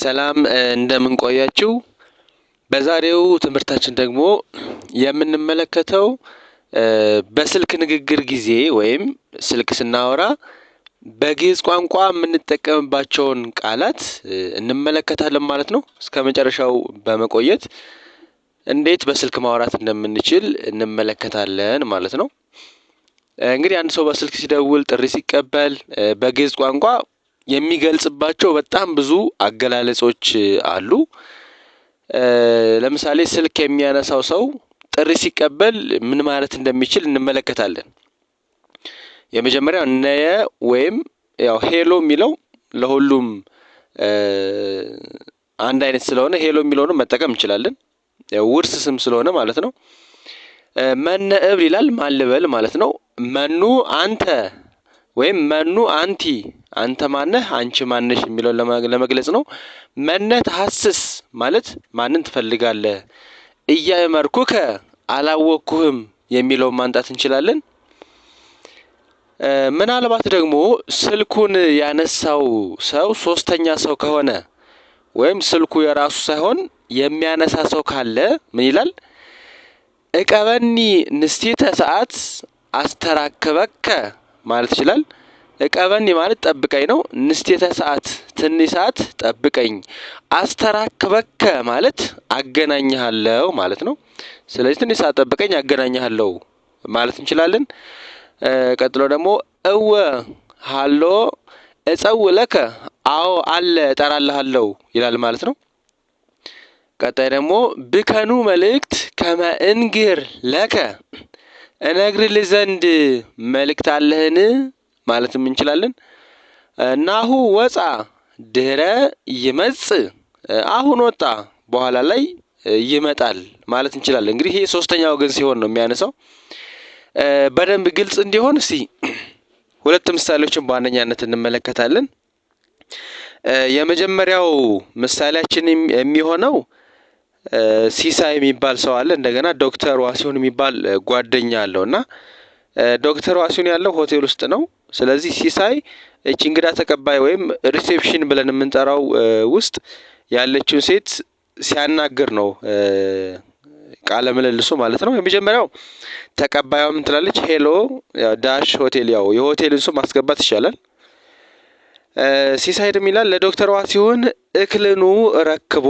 ሰላም እንደምን ቆያችሁ? በዛሬው ትምህርታችን ደግሞ የምንመለከተው በስልክ ንግግር ጊዜ ወይም ስልክ ስናወራ በግዕዝ ቋንቋ የምንጠቀምባቸውን ቃላት እንመለከታለን ማለት ነው። እስከ መጨረሻው በመቆየት እንዴት በስልክ ማውራት እንደምንችል እንመለከታለን ማለት ነው። እንግዲህ አንድ ሰው በስልክ ሲደውል፣ ጥሪ ሲቀበል በግዕዝ ቋንቋ የሚገልጽባቸው በጣም ብዙ አገላለጾች አሉ። ለምሳሌ ስልክ የሚያነሳው ሰው ጥሪ ሲቀበል ምን ማለት እንደሚችል እንመለከታለን። የመጀመሪያው ነየ ወይም ያው hello የሚለው ለሁሉም አንድ አይነት ስለሆነ hello የሚለውንም መጠቀም እንችላለን። ያው ውርስ ስም ስለሆነ ማለት ነው። መነ እብል ይላል፣ ማን ልበል ማለት ነው። መኑ አንተ ወይም መኑ አንቲ፣ አንተ ማነህ፣ አንቺ ማነሽ የሚለውን ለመግለጽ ነው። መነ ተሐስስ ማለት ማንን ትፈልጋለህ። ኢያእመርኩከ አላወቅኩህም የሚለውን ማንጣት እንችላለን። ምናልባት ደግሞ ስልኩን ያነሳው ሰው ሶስተኛ ሰው ከሆነ ወይም ስልኩ የራሱ ሳይሆን የሚያነሳ ሰው ካለ ምን ይላል? እቀበኒ ንስቲተ ሰዓት አስተራክበከ ማለት ይችላል። እቀበኒ ማለት ጠብቀኝ ነው። ንስቴተ ሰዓት ትንሽ ሰዓት ጠብቀኝ። አስተራክበከ ማለት አገናኝሃለሁ ማለት ነው። ስለዚህ ትንሽ ሰዓት ጠብቀኝ አገናኝሃለሁ ማለት እንችላለን። ቀጥሎ ደግሞ እወ ሀሎ እጸው ለከ፣ አዎ አለ እጠራልሃለሁ ይላል ማለት ነው። ቀጣይ ደግሞ ብከኑ መልእክት ከመ እንግር ለከ፣ እነግርልህ ዘንድ መልእክት አለህን ማለትም እንችላለን። ናሁ ወፃ ድህረ ይመጽእ፣ አሁን ወጣ በኋላ ላይ ይመጣል ማለት እንችላለን። እንግዲህ ይሄ ሶስተኛ ወገን ሲሆን ነው የሚያነሳው። በደንብ ግልጽ እንዲሆን እስቲ ሁለት ምሳሌዎችን በዋነኛነት እንመለከታለን። የመጀመሪያው ምሳሌያችን የሚሆነው ሲሳይ የሚባል ሰው አለ። እንደገና ዶክተር ዋሲሁን የሚባል ጓደኛ አለው እና ዶክተር ዋሲሁን ያለው ሆቴል ውስጥ ነው። ስለዚህ ሲሳይ እቺ እንግዳ ተቀባይ ወይም reception ብለን የምንጠራው ውስጥ ያለችውን ሴት ሲያናግር ነው ቃለ ምልልሱ ማለት ነው። የመጀመሪያው ተቀባዩ ምን ትላለች? Hello dash ሆቴል፣ ያው የሆቴልን ስም ማስገባት ይቻላል። ሲሳይ ደግሞ ይላል ለዶክተር ዋሲሁን እክልኑ ረክቦ፣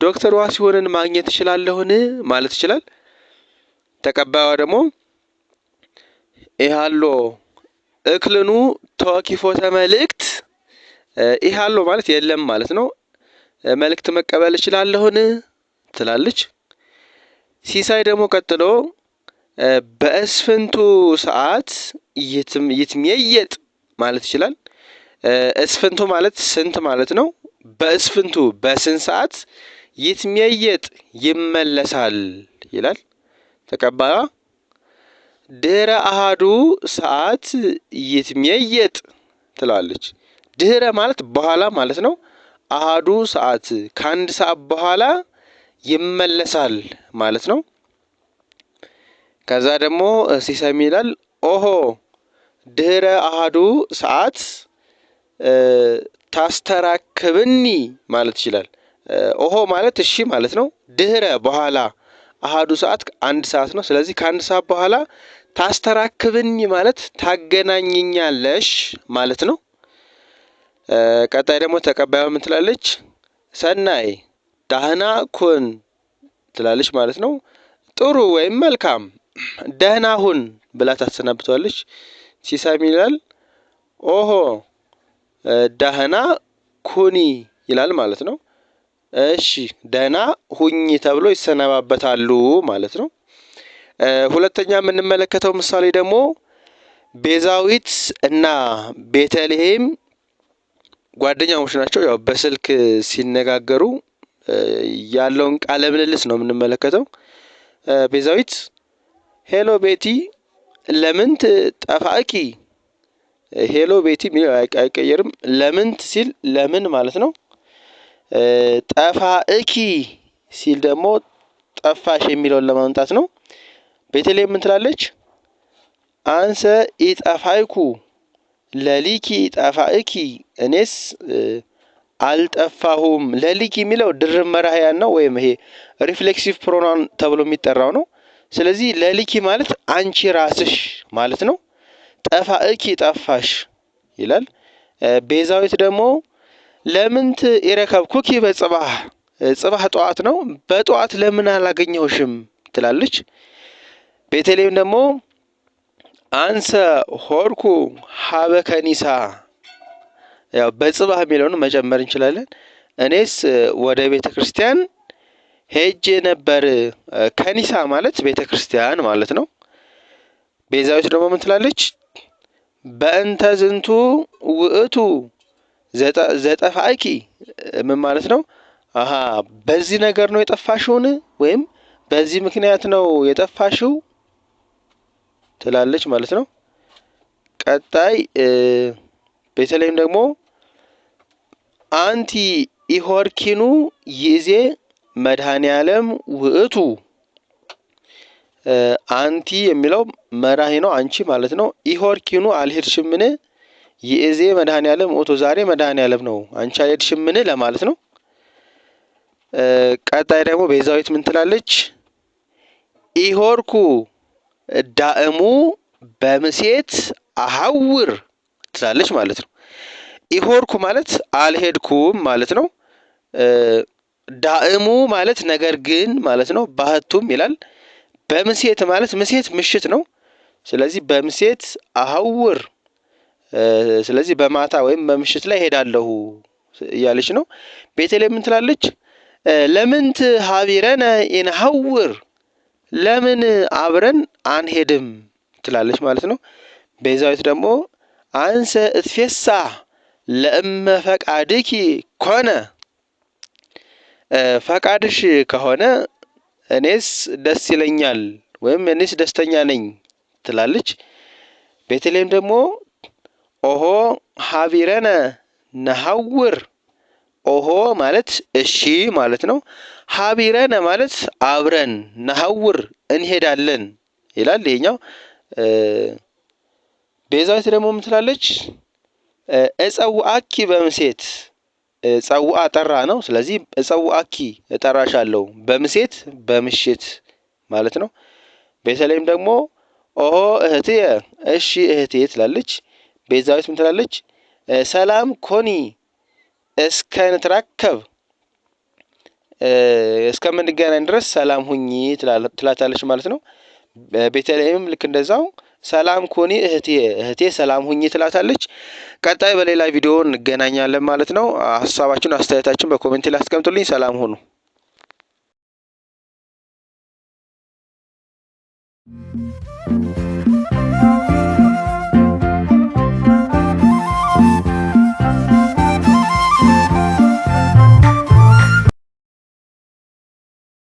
ዶክተር ዋሲሁንን ማግኘት እችላለሁን ማለት ይችላል። ተቀባዩዋ ደግሞ ኢሃሎ እክልኑ ተወኪፎተ መልእክት፣ ኢሃሎ ማለት የለም ማለት ነው። መልእክት መቀበል እችላለሁን ትላለች። ሲሳይ ደግሞ ቀጥሎ በእስፍንቱ ሰዓት ይትሜየጥ ማለት ይችላል። እስፍንቱ ማለት ስንት ማለት ነው። በእስፍንቱ በስንት ሰዓት ይትሜየጥ ይመለሳል ይላል። ተቀባዩ ድህረ አሃዱ ሰዓት ይትሜየጥ ትለዋለች። ድህረ ማለት በኋላ ማለት ነው። አሃዱ ሰዓት ከአንድ ሰዓት በኋላ ይመለሳል ማለት ነው። ከዛ ደግሞ ሲሳይ ይላል ኦሆ ድህረ አሃዱ ሰዓት ታስተራክብኒ ማለት ይችላል። ኦሆ ማለት እሺ ማለት ነው። ድህረ በኋላ፣ አሃዱ ሰዓት አንድ ሰዓት ነው። ስለዚህ ከአንድ ሰዓት በኋላ ታስተራክብኒ ማለት ታገናኝኛለሽ ማለት ነው። ቀጣይ ደግሞ ተቀባዩ ምን ትላለች? ሰናይ ዳህና ኩን ትላለች ማለት ነው። ጥሩ ወይም መልካም ደህና ሁን ብላ ታሰናብተዋለች። ሲሳይ ምን ይላል? ኦሆ ዳህና ኩኒ ይላል ማለት ነው። እሺ ደህና ሁኝ ተብሎ ይሰነባበታሉ ማለት ነው። ሁለተኛ የምንመለከተው ምሳሌ ደግሞ ቤዛዊት እና ቤተልሔም ጓደኛሞች ናቸው። ያው በስልክ ሲነጋገሩ ያለውን ቃለ ምልልስ ነው የምንመለከተው። ቤዛዊት hello ቤቲ ለምንት ጠፋእኪ? Hello ቤቲ አይቀየርም። ለምንት ሲል ለምን ማለት ነው። ጠፋእኪ ሲል ደግሞ ጠፋሽ የሚለውን ለማምጣት ነው። ቤተልሔም ምን ትላለች? አንሰ ኢጠፋይኩ ለሊኪ ጠፋእኪ፣ እኔስ አልጠፋሁም። ለሊኪ የሚለው ድርብ መራሕያን ነው ወይም ይሄ reflexive pronoun ተብሎ የሚጠራው ነው። ስለዚህ ለሊኪ ማለት አንቺ ራስሽ ማለት ነው። ጠፋእኪ ጠፋሽ ይላል። ቤዛዊት ደግሞ ለምንት ኢረከብኩኪ በጽባህ፣ ጽባህ ጠዋት ነው። በጠዋት ለምን አላገኘሁሽም ትላለች። ቤተልሔም ደግሞ አንሰ ሆርኩ ሀበ ከኒሳ፣ ያው በጽባህ የሚለውን መጨመር እንችላለን። እኔስ ወደ ቤተ ክርስቲያን ሄጄ ነበር። ከኒሳ ማለት ቤተ ክርስቲያን ማለት ነው። ቤዛዊት ደግሞ ምን ትላለች? በእንተ ዝንቱ ውእቱ ዘጠፋእኪ ምን ማለት ነው? አሀ በዚህ ነገር ነው የጠፋሽውን ወይም በዚህ ምክንያት ነው የጠፋሽው ትላለች ማለት ነው። ቀጣይ ቤተልሔም ደግሞ አንቲ ኢሖርኪኑ ይእዜ መድኃኔ ዓለም ውእቱ፣ አንቲ የሚለው መራሂ ነው፣ አንቺ ማለት ነው። ኢሖርኪኑ አልሄድሽምን? ይእዜ መድኃኔ ዓለም ውእቱ፣ ዛሬ መድኃኔ ዓለም ነው፣ አንቺ አልሄድሽምን ለማለት ነው። ቀጣይ ደግሞ ቤዛዊት ምን ትላለች? ኢሖርኩ ዳእሙ በምሴት አሐውር ትላለች ማለት ነው። ኢሖርኩ ማለት አልሄድኩም ማለት ነው። ዳእሙ ማለት ነገር ግን ማለት ነው። ባህቱም ይላል። በምሴት ማለት ምሴት ምሽት ነው። ስለዚህ በምሴት አሐውር፣ ስለዚህ በማታ ወይም በምሽት ላይ ሄዳለሁ እያለች ነው። ቤተልሔም ምን ትላለች? ለምንት ሀቢረነ ኢንሐውር፣ ለምን አብረን አንሄድም ትላለች ማለት ነው። ቤዛዊት ደግሞ አንሰ እትፌሳ ለእመ ፈቃድኪ ኮነ፣ ፈቃድሽ ከሆነ እኔስ ደስ ይለኛል ወይም እኔስ ደስተኛ ነኝ ትላለች። ቤተልሔም ደግሞ ኦሆ ሀቢረነ ነሐውር፣ ኦሆ ማለት እሺ ማለት ነው። ሀቢረነ ማለት አብረን፣ ነሐውር እንሄዳለን ይላል ይሄኛው። ቤዛዊት ደግሞ ምን ትላለች? እጸውአኪ በምሴት፣ ጸውአ ጠራ ነው። ስለዚህ እጸውአኪ እጠራሻለሁ፣ በምሴት በምሽት ማለት ነው። ቤተልሔም ደግሞ ኦሆ እህትየ እሺ እህቴ ትላለች። ቤዛዊት ምን ትላለች? ሰላም ኮኒ እስከንትራከብ፣ እስከምንገናኝ ድረስ ሰላም ሁኚ ትላታለች ማለት ነው። ቤተልሔምም ልክ እንደዛው ሰላም ኮኒ እህቴ፣ እህቴ ሰላም ሁኚ ትላታለች። ቀጣይ በሌላ ቪዲዮ እንገናኛለን ማለት ነው። ሀሳባችሁን አስተያየታችሁን በ comment ላይ አስቀምጡልኝ። ሰላም ሁኑ።